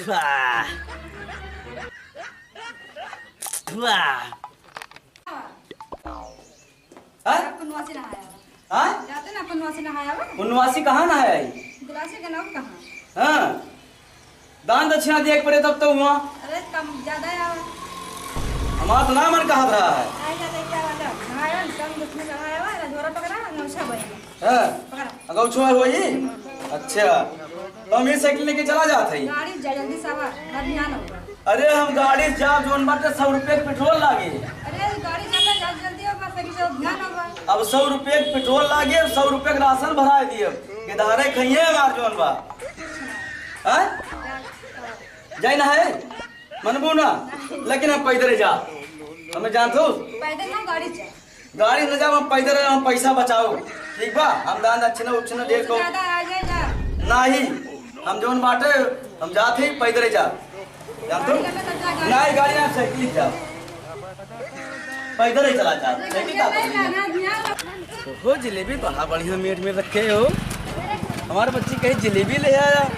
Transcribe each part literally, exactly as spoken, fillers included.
वाह। वाह। हाँ? पुनवा से नहाया। हाँ? जाते ना पुनवा से नहाया हुआ? पुनवा से कहाँ नहाया है? दिलासे के नाम कहाँ? हाँ। दान दक्षिणा दिए के पड़े तब तो हुआ। अरे, कम ज्यादा आवा। हमारा तो ना मन कहत रहा है। आए जाते क्या वाला? नहाया, दान दक्षिणा चढ़ाया हुआ, झोरा पकड़ा, नौसा बहिया। हाँ। पकड़ा। अगौछवा होई? अच्छा। तो हम ये साइकिल लेके चला जात हई। गाड़ी जा, जल्दी से आवा, ना ध्यान होगा। अरे हम गाड़ी से जाब, जौन बाटे सौ रुपये के पेट्रोल लागे। अरे गाड़ी जाता, जा, जल्दी आवा, साइकिल से ध्यान होगा। अब सौ रुपये के पेट्रोल लागे, सौ रुपये के राशन भराए दिए। गेदारे खइए हमार जौन बा। हाँ? जाए ना है? मनबू ना? लेकिन हम पैदल ही जा। हमें जानत हो? पैदल ना, गाड़ी से। गाड़ी न जाओ, हम पैदल रहे, हम पैसा बचाओ। ठीक बा, हम दान दक्षिणा उक्षिणा दे कुछ को ज्यादा आ जाएगा। नाही, हम जौन बाटे, हम जात ही पैदल ही जा। जान तू? गाड़ी लगे तो जा, गाड़ी। नाही, गाड़ी ना, साइकिल ही जा। पैदल ही चला जा, साइकिल का तो नहीं है। हो, जिलेबी बड़ा बढ़िया मेट में रखे हो। हमारे बच्ची कहीं जिलेबी ले आया।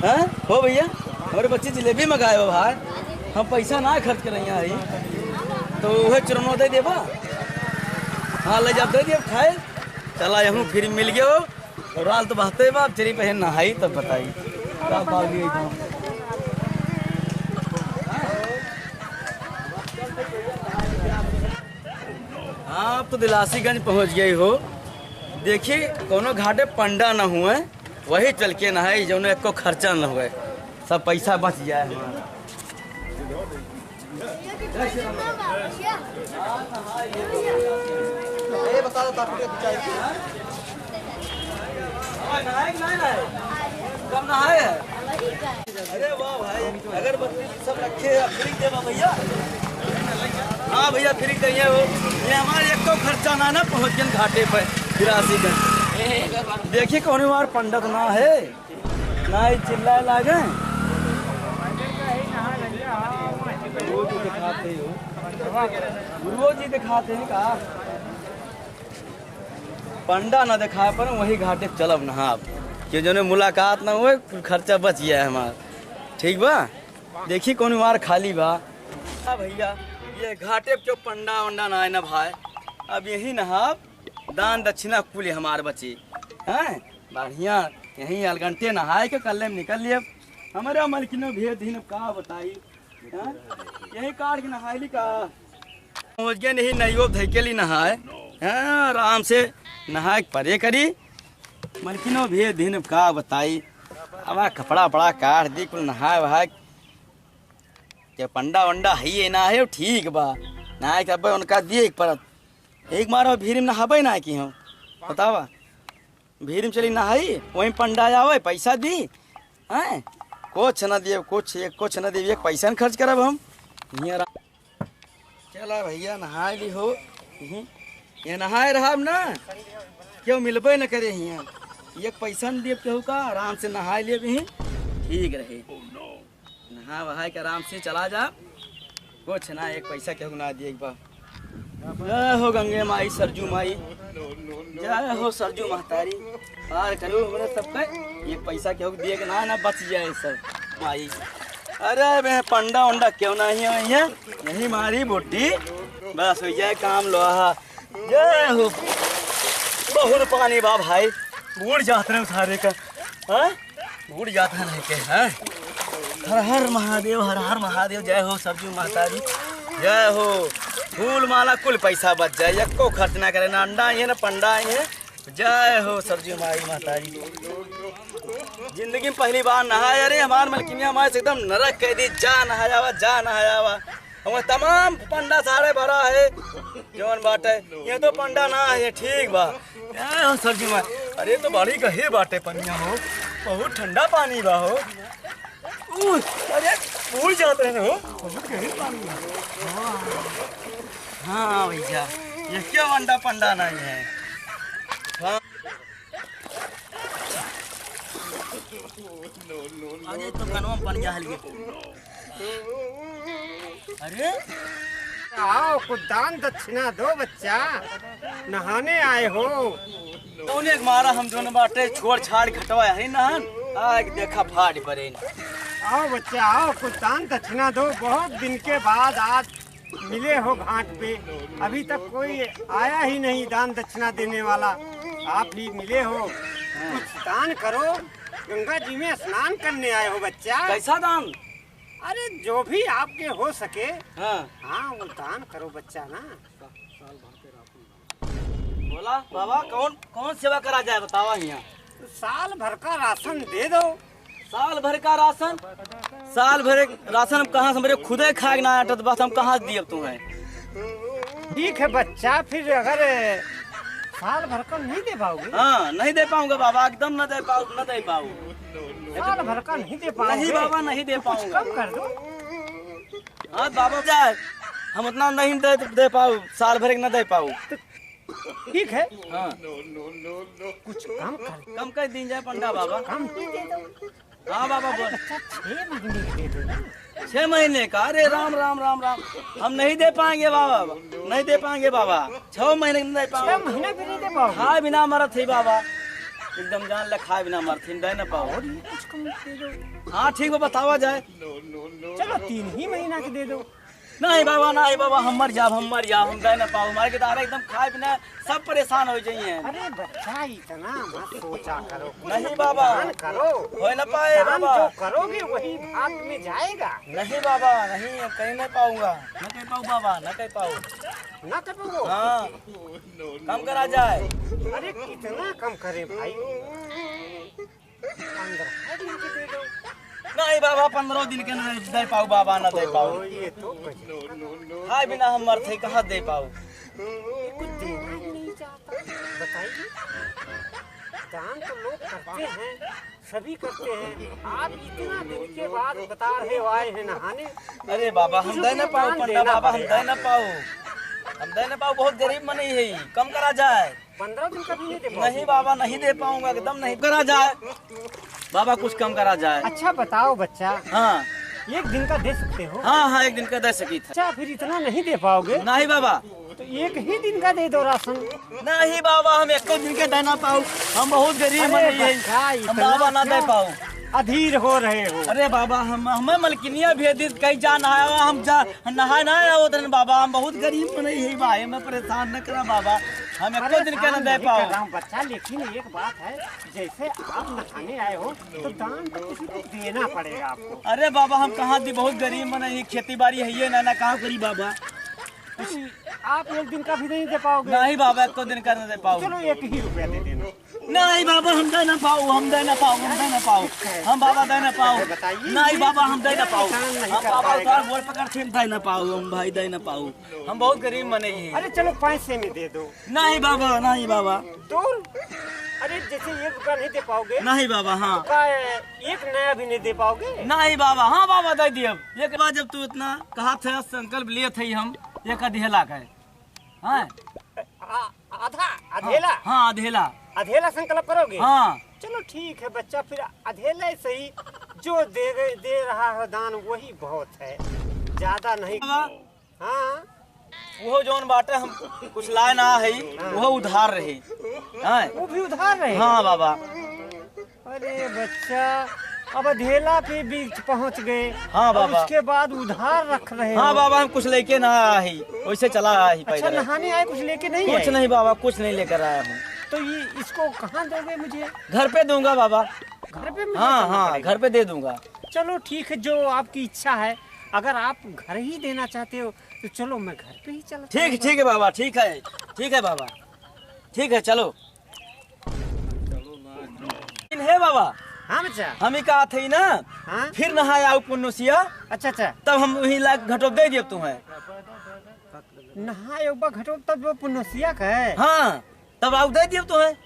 हाँ? हो भैया, हमारे बच्ची जिलेबी मंगाए हो भाई। हम पैसा ना खर्च कर रही हैं, तो वह चुरनो दे देबा। हाँ, ले जा, दे दिया, खाए। चला, यहूँ फ्री मिल गयो। और राल तो बहते बा, अब चली पहन नहाई, तब बताई। का बाल भी एकदम। हाँ, अब तो दिलासीगंज पहुँच गई हो। देखिए, कोनो घाटे पंडा न हुए, वही चल के नहाई, जौन एको खर्चा न हुए, सब पैसा बच जाए हमारा। ये बता दो, ताकि चाय पी। नहाए कि नहीं नहाए? कब नहाए है? अरे वाह भाई, अगरबत्ती सब रखे हैं, फ्री देवा भैया। हाँ भैया, फ्री कहिए हो। ये हमारे एक तो खर्चा ना, ना पहुँच गए घाटे पे, बिरासी का। देखिए, कौन बार पंडित ना है। ना ही चिल्लाए लागे। गुरुओ जी दिखाते हो। गुरुओ जी दिखाते हैं का? पंडा ना दिखाए पर वही घाटे चलब नहाब। कि जौने मुलाकात ना हुए, कुल खर्चा बच गया है हमार। ठीक बा? देखी कौन मार खाली बा। हाँ भैया, ये घाटे पे क्यों पंडा वंडा ना आए ना भाई। अब यही नहाब, दान दक्षिणा कुल हमार बची। हैं? बढ़िया, यहीं अलगंटे नहाए के कल्ले में निकल लिए। हमारे मलकिनो भेज दीन, अब का बताई। हाँ? यही काट के नहाई ली का? पहुँच गए नहीं, नैयो धैके ली नहाए। हाँ, आराम से नहाए के परे करी। मलकिनो भेज दीन, अब का बताई। अब आ कपड़ा वपड़ा काट दी, कुल नहाए वहाए के पंडा वंडा है ये ना है, ठीक बा। नहाए के अब उनका दिए एक परत। एक मारो भीड़ में नहाबे ना की हम। बतावा। भीड़ में चली नहाई, वहीं पंडा आवे, पैसा दी, हैं? कुछ ना दिए, कुछ, एक कुछ ना दिए, एक पैसा न खर्च करब हम। हियाँ रा-, चला भैया, नहाए ली हो। हम्म। ये नहाए रहब ना, क्यों मिलबे न करे हियाँ। एक पैसा न दिए केहू का, आराम से नहाए लिए भी, ठीक रहे। नहा वहा के आराम से चला जा, कुछ ना, एक पैसा केहू ना दिए एक बार। जय हो गंगे माई, सरजू माई, जय हो सरजू महतारी, पार करो हमरे सबके, एक पैसा केहू दिए के ना, ना बच जाए सब माई। अरे बे पंडा उंडा क्यों ना ही है, यही मारी बोटी, बस हो जाए काम लोहा। जय हो। बहुत पानी बा भाई, बूड़ जात रहे सारे का। हाँ? बूड़ जात है नहीं के, हाँ? हर हर महादेव, हर हर महादेव। जय हो सरजू महतारी, जय हो। फूल माला कुल पैसा बच जाए, एको खर्च ना करे, ना अंडा आई है ना पंडा आई है। जय हो सरजू माई महतारी। जिंदगी में पहली बार नहाए, अरे हमार मलकिनिया माई से एकदम नरक कह दी, जा नहाया वा, जा नहाया वा। हमारे तमाम पंडा सारे भरा है, जवन बाटे। ये तो पंडा ना है, ठीक बा। ए, हो सरजू माई, अरे तो बड़ी गहिर बाटे पनिया हो, बहुत ठंडा पानी बा हो। उ, अरे, बूड़ जात रहे हो, बहुत गहिर पानी बा। हाँ, हाँ भैया, ये क्यों अंडा पंडा नहीं है? हाँ। अरे तो कनवा में पानी जा हलिए। अरे आओ, कुछ दान दक्षिणा दो बच्चा, नहाने आए हो। तौने के मारा हम दोनों बाटे छोड़ छाड़ घटवा है नहान, आग देखा फाड़ परे। आओ बच्चा, आओ, कुछ दान दक्षिणा दो। बहुत दिन के बाद आज मिले हो घाट पे, अभी तक कोई आया ही नहीं दान दक्षिणा देने वाला। आप ही मिले हो, कुछ दान करो। गंगा जी में स्नान करने आए हो बच्चा। कैसा दान? अरे, जो भी आपके हो सके। हाँ। हाँ, वो दान करो बच्चा ना। बोला बाबा, कौन कौन सेवा करा जाए, बतावा हियाँ। साल भर का राशन दे दो। साल भर का राशन? साल भर के राशन हम कहाँ से, हमरे खुदे खाए के ना अटत, बस हम कहाँ से दियब तुम्हें? ठीक है बच्चा, फिर अगर साल भर का नहीं दे पाओगे? हाँ, नहीं दे पाऊंगा बाबा, एकदम ना दे पाऊ, ना दे पाऊ। साल भर का नहीं दे पाओगे? नहीं बाबा, नहीं दे कुछ पाऊंगा। कम कर दो। हाँ बाबा, जाए, हम उतना नहीं दे, दे पाऊ, साल भर के ना दे पाऊ। ठीक है। हाँ। कुछ कम कर। कम कर दीन जाए पंडा बाबा। कम ही दे दो। हाँ बाबा, अरे बोल। बच्चा, छह महीने के दे दो ना। छह महीने का? अरे राम, राम, राम, राम। हम नहीं दे पाएंगे बाबा, नहीं दे पाएंगे बाबा। छह महीने के नहीं दे पाएंगे। छह महीने भी नहीं दे पाओगे? खाए बिना मरत ही बाबा। एकदम जान ले, खाए बिना मरत ही, दे ना पाओ। और ये कुछ कम दे दो। हाँ, ठीक बा, बतावा जाए। चलो, तीन ही महीना के दे दो। नहीं बाबा, नहीं बाबा, हम मर जाब, हम मर जाब, हम दे ना पाओ। हमारे के दादा एकदम खाए बिना सब परेशान हो जाइए। अरे बच्चा, इतना मत सोचा करो, कुछ नहीं बाबा। दान करो। हो ना पाए दान बाबा। जो करोगे वही भाग में जाएगा। नहीं बाबा, नहीं, कहीं नहीं पाऊंगा, न कह पाऊ बाबा, न कह पाऊ। ना कर पाओ? हाँ, कम करा जाए। अरे कितना कम करे भाई? पंद्रह दिन के दे दो। नहीं बाबा, पंद्रह दिन के नहीं दे पाऊ बाबा, ना दे पाऊ। ओ, ये तो गजब। खाए बिना हम मरते, कहाँ दे पाऊ? ये कुछ देना ही नहीं चाहता। बताइए, दान तो लोग करते हैं, सभी करते हैं। आप इतना दिन के बाद बता रहे हो आए हैं नहाने। अरे बाबा, हम किसी दे ना को पाऊ, दान पंडा देना बाबा, हम पड़ेगा। दे ना पाऊ। हम दे ना पाऊ, बहुत गरीब मनई है, कम करा जाए। पंद्रह दिन का भी नहीं दे पाओगे? नहीं बाबा, नहीं दे पाऊंगा, एकदम नहीं। करा जाए बाबा, कुछ कम करा जाए। अच्छा बताओ बच्चा, हाँ। एक दिन का दे सकते हो? हाँ, हाँ, एक दिन का दे सकी था। अच्छा, फिर इतना नहीं दे पाओगे? नहीं बाबा। तो एक ही दिन का दे दो राशन। नहीं बाबा, हम एक दिन के दे ना पाऊ, हम बहुत गरीब अरे मनई है। बच्चा, हम इतना बाबा ना दे क्यों पाऊ। अधीर हो रहे हो? अरे बाबा, हम, हमें मलकिनिया भेज दी, कहीं जा नहाया, हम जा नहाए ना आओ तन बाबा, हम बहुत गरीब मनई है भाई, हमें परेशान न करा बाबा, हम एको अरे दिन के ना परेशान दे नहीं पाओ। कर रहा हूँ बच्चा, लेकिन एक बात है, जैसे आप नहाने आए हो तो दान तो किसी को देना पड़ेगा आपको। अरे बाबा, हम कहाँ दी, बहुत गरीब मनई है, खेती बाड़ी है ये ना, ना कहाँ करी बाबा। तो आप एक दिन का भी नहीं दे पाओगे? नहीं बाबा, एको दिन का ना दे पाओ। चलो, एक ही रुपया दे देना। नहीं बाबा, हम दे ना पाऊ, हम दे ना पाऊ, हम दे ना पाऊ। हम बाबा दे ना पाऊ। बताइए, नहीं बाबा, हम दे ना पाऊ। इंसान नहीं हम कर बाबा पाएगा। उधार गोड़ पकड़ के हम दे ना पाऊ, हम भाई दे ना पाऊ। हम बहुत गरीब मनई है। अरे चलो, पैसे में दे दो। नहीं बाबा, नहीं बाबा। तो अरे जैसे एक रुपया नहीं दे पाओगे, नहीं बाबा, हाँ। तो का एक नया भी नहीं दे पाओगे? नहीं बाबा, हाँ बाबा, दे दिए। एक बार जब तू इतना कहा था, संकल्प लिए थे हम, एक अधेला का है। हाँ। आ-, आधा, अधेला? हाँ, अधेला। अधेला संकल्प करोगे? हाँ। चलो ठीक है बच्चा, फिर अधेला ही सही, जो दे, दे रहा है दान वही बहुत है, ज्यादा नहीं। बाबा। हाँ। वो जौन बाटे हम कुछ लाए ना है, हाँ। वो उधार रहे। हाँ। वो भी उधार रहे? हाँ बाबा। अरे बच्चा, अब अधेला पे बीच पहुंच गए। हाँ अब बाबा। उसके बाद उधार रख रहे हाँ हो। बाबा, हम कुछ लेके ना आए ही, वैसे चला आए ही अच्छा, पैदल। नहाने आए, कुछ लेके नहीं कुछ आए? नहीं बाबा, कुछ नहीं लेकर आया हूँ। तो ये इसको कहाँ दोगे मुझे? घर पे दूंगा बाबा। घर पे मुझे हाँ, देना हाँ, पड़ेगा? घर पे दे दूंगा। चलो ठीक है, जो आपकी इच्छा है, अगर आप घर ही देना चाहते हो तो चलो मैं घर पे ही चला ठीक, जाऊंगा। ठीक है बाबा, ठीक है, ठीक है बाबा, ठीक है, चलो। हे बाबा, हाँ बच्चा। हम ही कहा थे ना, हाँ? फिर नहाए आओ पुन्नुसिया। अच्छा, अच्छा। तब हम वही लाख घटो दे दिए तुम्हें। नहाए एक बार घटो तब वो पुन्नुसिया का है? हाँ, तब आओ दे दिए तुम्हें।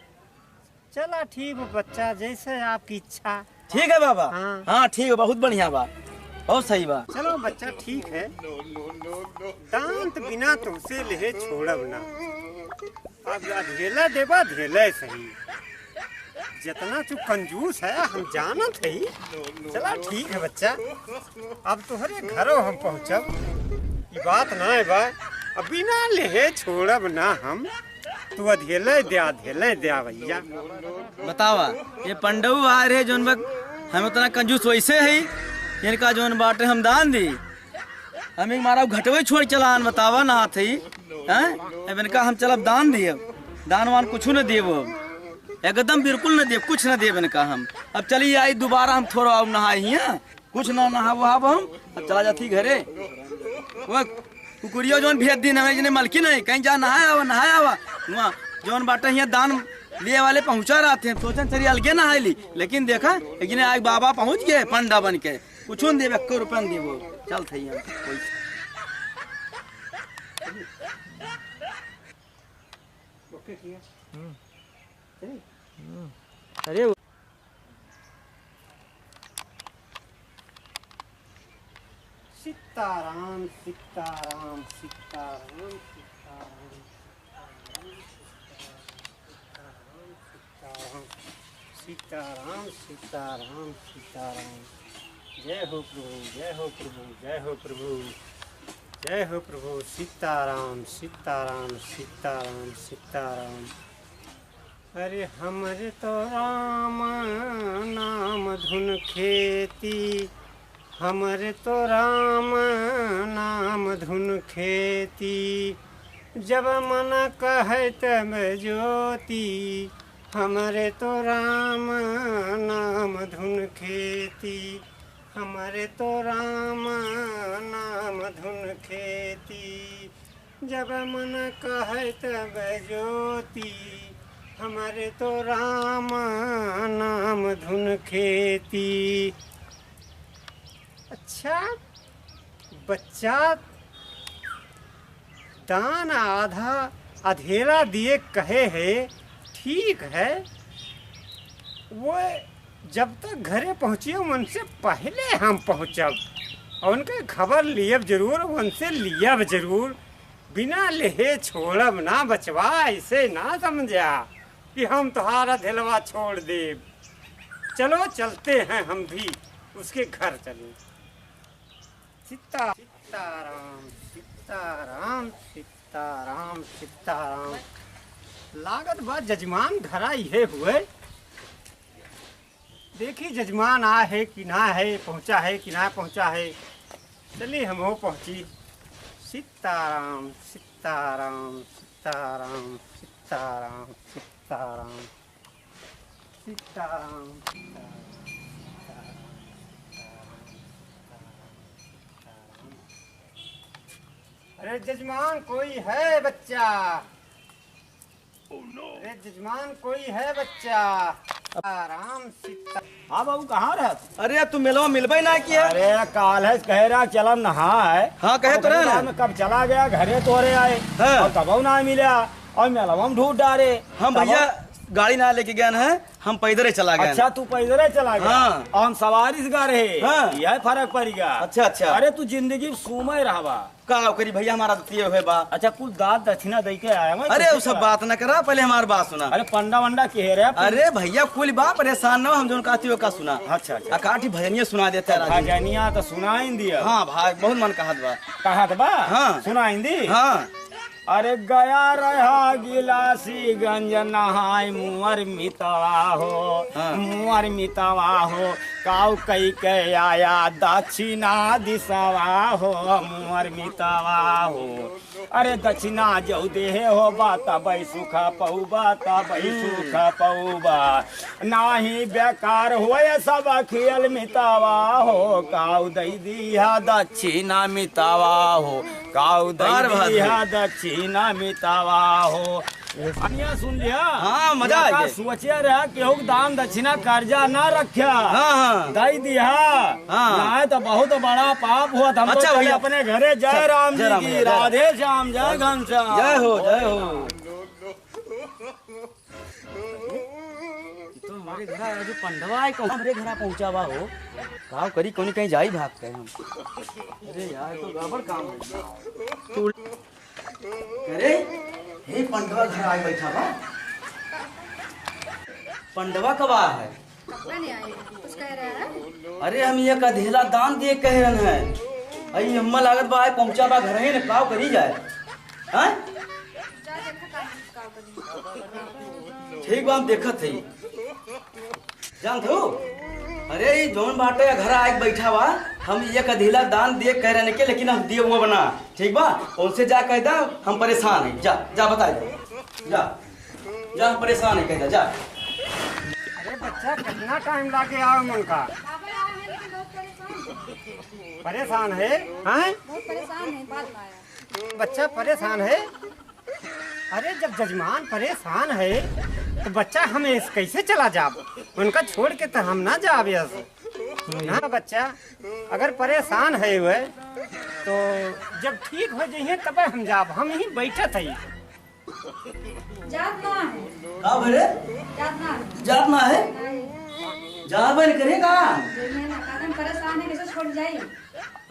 चला ठीक हो बच्चा, जैसे आपकी इच्छा। ठीक है बाबा। हाँ। हाँ, ठीक है, बहुत बढ़िया बा, बहुत सही बा। चलो बच्चा, ठीक है, दांत बिना तुमसे लेहे छोड़ब ना। अब अधेला देबा, अधेले सही। जितना तू कंजूस है, हम जानत हई। चला, ठीक है बच्चा, अब तोहरे घरो हम पहुँचब। ई बात ना है बा, अब बिना लेहे छोड़ब ना हम। तू अधेले द्या, अधेले द्या भैया। बतावा, ये पंडऊ आए रहे जौन बा, हम उतना कंजूस वैसे है, इनका जौन बाटे हम दान दी, हम एक मारा घटवे छोड़ चलान बतावा ना हाथ ही, हैं? अब इनका हम चलब दान दिए, दान वान कुछ न देब अब, एकदम बिल्कुल न देब, कुछ न देब इनका हम। अब चली आई दोबारा हम थोड़ा अब नहाए हिया, कुछ ना नहाब वहाब हम, अब चला जाती घरे। वो कुकुरिया जौन भेज दिन हमें जने मलकिन है, कहीं जा नहाए आवा, नहाए आवा। वहाँ जौन बाटे हिया दान लिए वाले पहुँचा रहते हैं, सोचन चली अलगे नहाए ली, लेकिन देखा एक जने आज बाबा पहुँच गए पंडा बन के। कुछो न देबे, एको रुपया न देबो। चल थई हम कोई। ओके किया। हम्म। चली? हम्म। अरे वो सीताराम, सीताराम, सीताराम, सीताराम, सीताराम, सीताराम, सीताराम, सीताराम, सीताराम। जय हो प्रभु, जय हो प्रभु, जय हो प्रभु, जय हो प्रभु। सीताराम, सीताराम, सीताराम, सीताराम। अरे हमरे तो राम नाम धुन खेती, हमरे तो राम नाम धुन खेती, जब मन कहै तब जोती। हमरे तो राम नाम धुन खेती, हमरे तो राम नाम धुन खेती, जब मन कहै तब जोती। हमरे तो राम नाम धुन खेती। अच्छा, बच्चा दान आधा अधेला दिए कहे है, ठीक है। वो जब तक घरे पहुँचियो, उनसे पहले हम पहुँचब और उनके खबर लियब जरूर, उनसे लियब जरूर। बिना लेहे छोड़ब ना बचवा, ऐसे ना समझा कि हम तुम्हारा अधेलवा छोड़ देब। चलो, चलते हैं हम भी, उसके घर चलें। सीता, सीताराम, सीताराम, सीताराम, सीताराम। लागत बा जजमान घरा इहे हुए। देखी जजमान आ है कि ना है, पहुँचा है कि ना पहुँचा है। चली हमहू पहुँची। सीताराम, सीताराम, सीताराम, सीताराम, सीताराम। सीताराम, सीताराम, सीताराम, सीताराम, सीताराम, सीताराम। अरे जजमान, कोई है बच्चा? अरे जजमान, कोई है बच्चा? आराम सीता। हाँ बाबू, कहाँ रहत? अरे तू मेलवा मिलबे ना किया। अरे काल है कहे रहा चलम नहाए। हाँ, कहे तो रहे ना। में कब चला गया, घरे तोरे आए। हाँ। और तबहू ना मिला। और मेलवा में ढूंढ डारे। हम तबहू भैया गाड़ी ना लेके गए हैं, हम पैदल ही चला गए। अच्छा, तू पैदल ही चला गया? हाँ। और हम सवारी से गा रहे। हाँ। यह फर्क पड़ गया। अच्छा, अच्छा। अरे तू जिंदगी में सुमय रहबा। का करी भैया, हमारा तो ये हुए बा। अच्छा, कुल दान दक्षिणा दे के आया मैं, अरे, कुछ वो सब करा। बात ना करा, पहले हमार बात सुना। अरे, पंडा वंडा के है रे? अरे भैया, कुल बा, परेशान ना हो, हम जोन कहती हो का सुना। अच्छा, अच्छा। अकाठी भजनिया सुना देता है राजू। भजनिया तो सुनाई दिया। हाँ भाई, बहुत मन कहत बा। कहत बा? हाँ। सुनाई दी? हाँ। अरे गया रहा गिलासीगंज नहाय मुअर मितवा हो, हाँ। मुअर मितवा हो, काऊ कई के आया दक्षिणा दिसवा हो, मुअर मितवा हो। अरे दक्षिणा जौ देहे हो बा, तबै सुख पौबा, तबै हम्म। सुख पौबा। नाही बेकार होय सब खेल मितवा हो, काऊ दई दिया दक्षिणा मितवा हो, काऊ दई बार बहादुर। दिया दक्षिणा मितवा हो। अनिया सुन लिया? हाँ, मजा आ गया। सोचे रहा केहू के दान दक्षिणा कर्जा ना रख्या। हाँ, हाँ। दई दिया। हाँ। नाहीं तो बहुत बड़ा पाप हुआ। हम तो अच्छा चले भैया। अपने घरे। जय अच्छा, राम जय जी राम, की, जय राम। राधे श्याम, जय घनश्याम। जय हो, जय हो। ये तो हमरे घरा आए, जो पंडवा आए, कहूँ हमरे घरा पहुँचावा हो। का करी, कौनी कहीं जाई भाग के हम। अरे यार, तो गड़बड़ काम है। तू अरे, हे पंडवा घर आए बैठा बा। पंडवा कब आया है? कब नहीं आए? कुछ कह रहा है? अरे, हम ये अधेला दान दिए कहे रहन है। अई अम्मा लागत बा आए पहुँचा बा घर ही न, काव करी जाए? हैं? जा देखो का, का बनी। ठीक बा, हम देखत हई। जानत हो? अरे, ई जौन बाटे, घर आइके बैठा बा, हम एक अधेला दान दिए कह रहन के, लेकिन हम दिए हुआ बना, ठीक बा? उनसे जा कह दा, हम परेशान हैं। जा, जा बता दे, जा, जा, हम परेशान हैं, कह दा, जा। अरे बच्चा, कितना टाइम लागे आवे मन का? परेशान है, हैं? बहुत परेशान है, बात ना आया। बच्चा परेशान है। अरे, जब जजमान परेशान है, तो बच्चा हम ऐसे कैसे चला जाब? उनका छोड़ के तो हम ना जाब ऐसे। ना बच्चा, अगर परेशान है वह, तो जब ठीक हो जाइए तब हम जाब। हम यहीं बैठत है। जात ना है। का भरे? जात ना है। जात ना है? नहीं। जात बन करे का? जइए ना, कारण परेशान है, कैसे छोड़ जाई?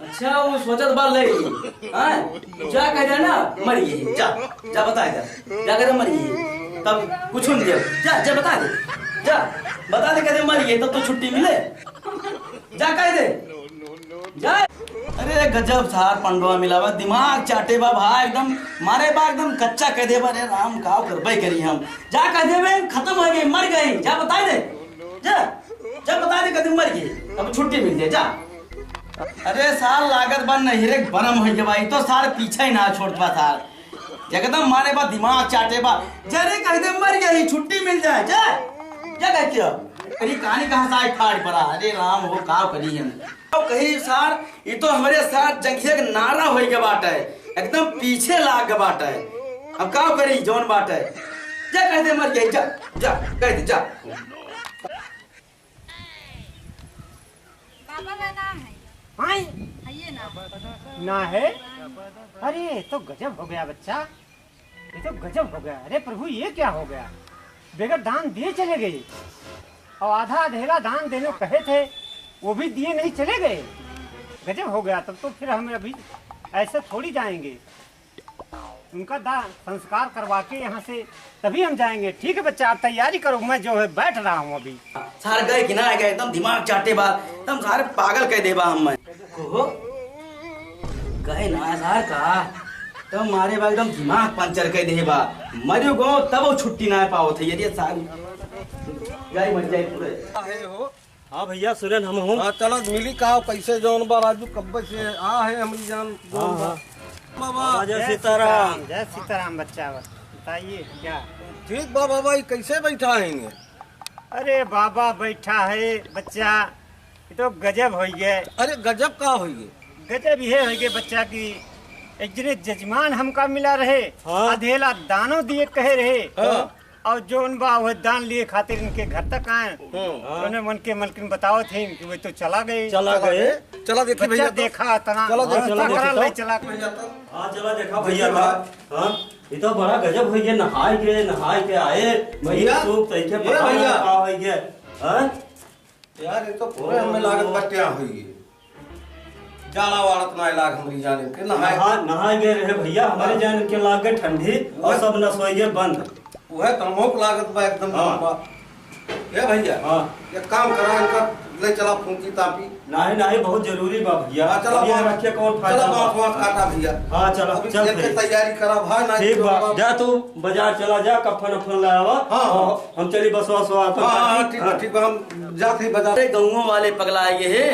अच्छा, वो सोचत बा ले। हाँ? जा कह दे ना, मर गई। जा, जा बता दे। जा कह दे मर गई। तब कुछ नहीं दे। जा, जा बता दे। जा, बता दे, कह दे मर गई, तब तो छुट्टी मिले। जा कह दे। जा। अरे गजब सार पंडवा मिला बा, दिमाग चाटे बा भाई, एकदम मारे बा, एकदम कच्चा कह दे बा। अरे राम, का करबे करी हम। जा कह दे बे, खत्म हो गई, मर गई। जा बता दे। जा, जा बता दे, कह दे मर गई। अब छुट्टी मिल जाए, जा। अरे सार लागत बा नहिरे बरम होइ गवा, ई तो सार पीछे ही ना छोड़त बा सार। एकदम मारे बा दिमाग चाटे बा। जरे कह दे मर गई, छुट्टी मिल जाए, जा। जा कह के अब। कहीं कहानी कहाँ से आई फाड़ पड़ा। अरे राम हो, का करी हम। अब कही सार, ई तो हमरे सार जंघिया के नारा होइ गवा बाटे। एकदम पीछे लाग गवा बाटे। अब का करी जौन बाटे। जा कह दे मर गई, जा, जा, कह दे, जा। बाबा का ना है। हाँ? आइए ना। ना है? अरे, ये तो गजब हो गया बच्चा, ये तो गजब हो गया। अरे प्रभु, ये क्या हो गया? बगैर दान दिए चले गए और आधा अधेला दान देने को कहे थे, वो भी दिए नहीं चले गए। गजब हो गया। तब तो फिर हम अभी ऐसे थोड़ी जाएंगे। उनका दाह संस्कार करवा के यहाँ से तभी हम जाएंगे। ठीक है बच्चा, आप तैयारी करो, मैं जो है बैठ रहा हूँ अभी। सार गए कि ना गए, एकदम दिमाग चाटे बा, एकदम सारे पागल कह देबा हम मैं। कहो, गए ना सार का, तब मारे बा एकदम दिमाग पंचर कह देबा। मरियो गो तब वो छुट्टी ना पावत है, यदि सार जाई मर जाई पूरे। आहे हो। हाँ भैया, सुरेन हम हूँ। हाँ, चलत मिली का, कैसे जौन बा राजू, कब्बे से आ है हमरी जान, जौन हाँ, बा। हाँ। बाबा। बाबा, जय जय सीताराम। सीताराम, जय सीताराम बच्चा, बताइए क्या? ठीक बा बाबा, ई कैसे बैठा है इन्हें? अरे बाबा, बैठा है बच्चा, ये तो गजब होइ गए। अरे गजब का होइ गए? गजब ये होइ गए बच्चा कि एक जने जजमान हमका मिला रहे, हाँ। अधेला दानो दिए कहे रहे। हाँ। और जौन बा वह दान लिए खातिर इनके घर तक आए। हम्म। हाँ। उन्हें मन के मलकिन बतावत है कि वे तो चला गए। चला गए। चला देखी बच्चा भैया तो। देखा इतना चला देखी, चला टकरा देखी ले तो। चला गए। भैया तो। हाँ, चला देखा देखी भैया भैया। तो। हाँ, ये तो बड़ा गजब होइ गया, नहाए के, नहाए के आए। भैया, भैया, सूप सही के ए पता भैया। ना का होइ गया। हाँ? यार, ये तो पूरे हमें लागत बा क्या हुई है। जाड़ा वाड़त ना लाग हमरी जाने के, नहाए। नहा, नहाए गए रहे भैया, हमारे हाँ। जाने के लाग गए ठंडी और वह सब नसोइए बंद। वह तो हमको लागत बा एकदम हाँ। बा। ए भैया, हाँ। एक काम करा, इनका ले चला फूंकी तापी। नहीं, नहीं, बहुत जरूरी बा भैया। हाँ, चला अब ये बाँस, रखे कौन फायदा चला बा? बाँस वाँस काटा भैया। हाँ, चला, अभी चल एक भैया। तैयारी करा भाई, ना ठीक तो बा, बाबा। जा तू बाजार चला जा, कफन उफन ले आवा। हाँ, हाँ। और हम चली बसवा सवा अपन हाँ, हाँ, काटी। ठीक बा, हाँ। ठीक बा, हम जात ही बाजार। अरे गउँवो वाले पगला आए हैं,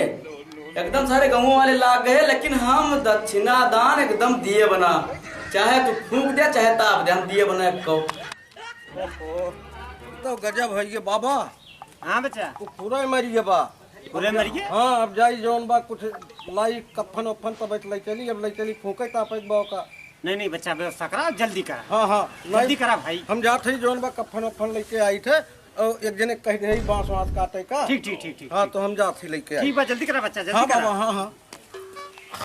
एकदम सारे गउँवो वाले लाग गए, लेकिन हम दक्षिणा दान एकदम दिए बना, चाहे तू फूंक दे, चाहे ताप दे, हम दिए बना एक कौ। ओहो, तो गजब है ये बाबा। हाँ बच्चा। वो पूरा ही मरी गया बा। पूरे मर गए? हाँ, अब जाई जौन बा कुछ लाई कफन उफन तब ले चली, अब ले चली फूंके तापे बा का। नहीं, नहीं बच्चा, व्यवस्था करा, जल्दी करा। हाँ, हाँ, जल्दी नहीं, करा भाई। हम जात ही जौन बा कफन उफन लेके आई थे, और एक जने कह दे बाँस वाँस काटे का। ठीक, ठीक, ठीक, ठीक, हाँ, ठीक। तो हम जात ही लेके आई। ठीक बा, जल्दी करा बच्चा, जल्दी हाँ करा। बाबा, हाँ, हाँ।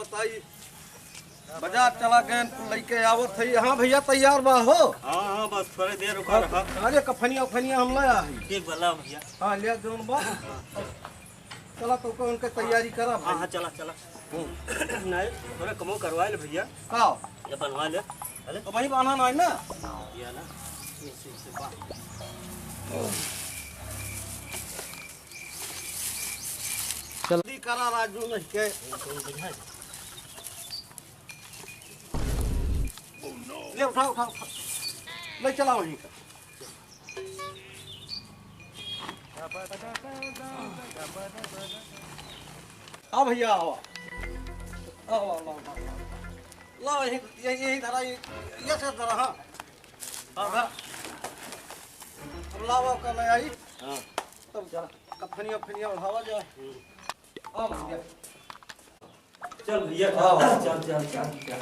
बताई, बाजार चला गए, लेके आवत है। हाँ भैया, तैयार बा हो। हाँ, हाँ, बस थोड़े देर रुका रहा। अरे, कफनिया उफनिया हम ले आ है। ठीक बा, ला भैया। हाँ, ले जौन बा। चला तो को उनके तैयारी करा भाई। हाँ, हाँ, चला, चला। हम्म। नहीं, थोड़ा कमो करवा ले भैया। का? ये बनवा ले। अरे? तो वही बहाना नहीं ना? ये ना, इसी से बात। जल्दी करा राजू, नहीं के। ले उठा, उठा, उठा। ले चला वहीं का। हाँ भैया, आओ। आओ, आओ, आओ, आओ। लाओ, यही, यही, यही धरा, ये, ये से धरा, हाँ। हाँ, हाँ। अब लाओ, आओ, कर ले आई। हाँ। तब चला। कफनिया, फनिया उठावा जाए। आओ भैया। चल भैया, चल, चल, चल, चल, चल।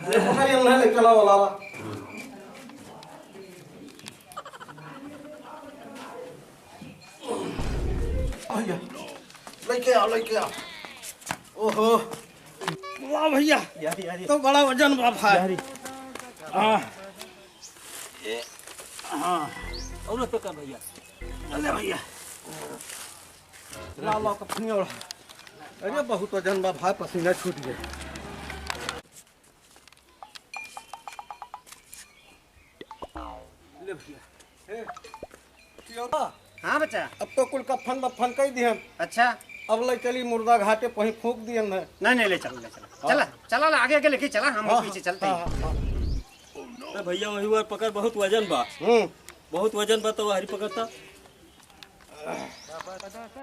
ले, पकड़, ये उन्हें ले चला, वो लाला। भैया, लेके आओ, लेके आओ। ओहो, वाह भैया, यारी, यारी। तो बड़ा वजन बा भाई। यारी। हाँ। ए, हाँ। और तो का भैया? अरे भैया। ला, ला, कफनी ओढ़। अरे, बहुत वजन बा भाई, पसीना छूट गया। ले भैया। ए, क्यों बा? हाँ बच्चा। अब तो कुल कफन बफन कई दिहन। अच्छा। अब ले चली मुर्दा घाटे, वहीं फूंक दिहन है। नहीं, नहीं, ले चलो, ले चलो। हाँ। चला, चला, ला, आगे, आगे लेके चला, हम हाँ, पीछे चलते हाँ, हैं। हाँ, हाँ। ए भैया, वही वार पकड़, बहुत वजन बा। हम्म। बहुत वजन बा, तो हरी पकड़ता।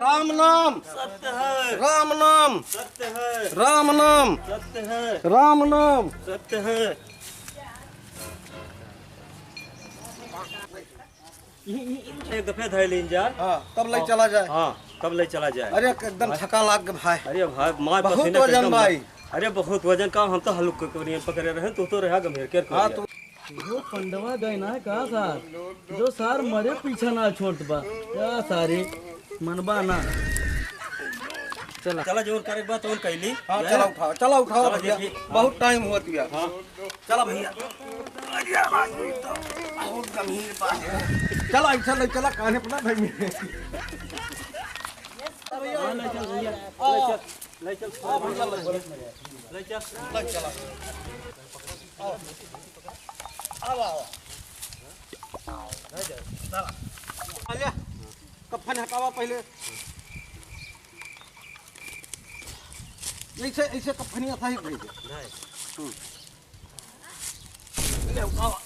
राम नाम। सत्य है। राम नाम। सत्य है। राम नाम। सत्य है। राम नाम। सत्य है। एक दफे धर लीन जा। हाँ, तब ले हाँ, चला जाए। हाँ, तब ले चला जाए। अरे, एकदम भाई। थका लाग गए भाई। अरे भाई, मार बहुत पसीना वजन एकदम भाई। अरे, बहुत वजन का, हम तो हल्का करियन पकड़े रहे, तू तो रहा गंभीर के हाँ, करियन। तू वो पंडवा गए ना का सार, जो सार मरे पीछा ना छोट बा। का सारे मनबा ना। चला। चला, जोर करे के बा, तोन कैली। हाँ, हैं? चला उठाओ, चला उठाओ चला भैया। देखी। बहुत टाइम हुआ तुया। हाँ। चला भैया। अरे आदमी तो बहुत गंभीर बा। चला, ऐसा ले चला, कान्हे अपना भाई मेरे। हाँ, ले चल भैया, ले चल, ले चल। हाँ, भैया, ले चल। ले चल। ले चला। आवा, आवा। चला। आलिया, कफन हटावा पहले। ऐसे, ऐसे कफनिया था ही भाई। हम्म। ले, आवा।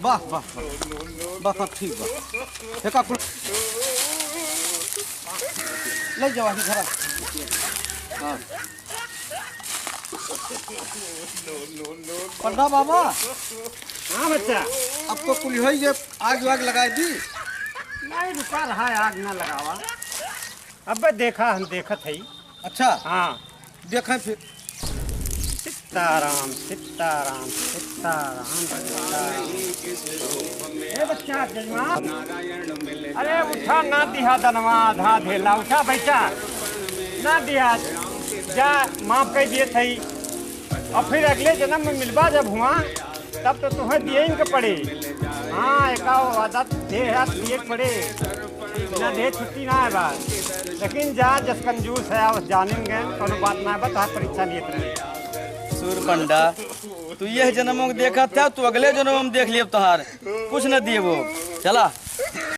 वाह, वाह, वाह। बस, अब ठीक बा। एका कुल ले जावा ही घरा। हाँ। पंडा बाबा। हाँ बच्चा। अब तो कुल होई, ये आग वाग लगाई दी। नहीं, रुका रहा है, आग ना लगावा। अबे देखा, हम देखत हई। अच्छा। हाँ। देखें फिर। सीताराम, सीताराम, सीताराम, सीताराम। ए बच्चा, जजमान। अरे उठा, ना दिहा दनवा आधा धेला, उठा बैठा। ना दिहा, जा, माफ कर दिए थई। और फिर अगले जन्म में मिलबा जब हुआ, तब तो तुहें दिए इनके पड़े। हाँ, एका वो वादा दे है, दिए के पड़े। बिना दे छुट्टी ना है बात। लेकिन जा, जस कंजूस है, उस जानेंगे, कोनो बात ना है, बता परीक्षा लिए रहे। सूर पंडा, तू यह जन्म में देखा था, तू अगले जन्म में देख लिए तोहार। कुछ न दिए वो। चला।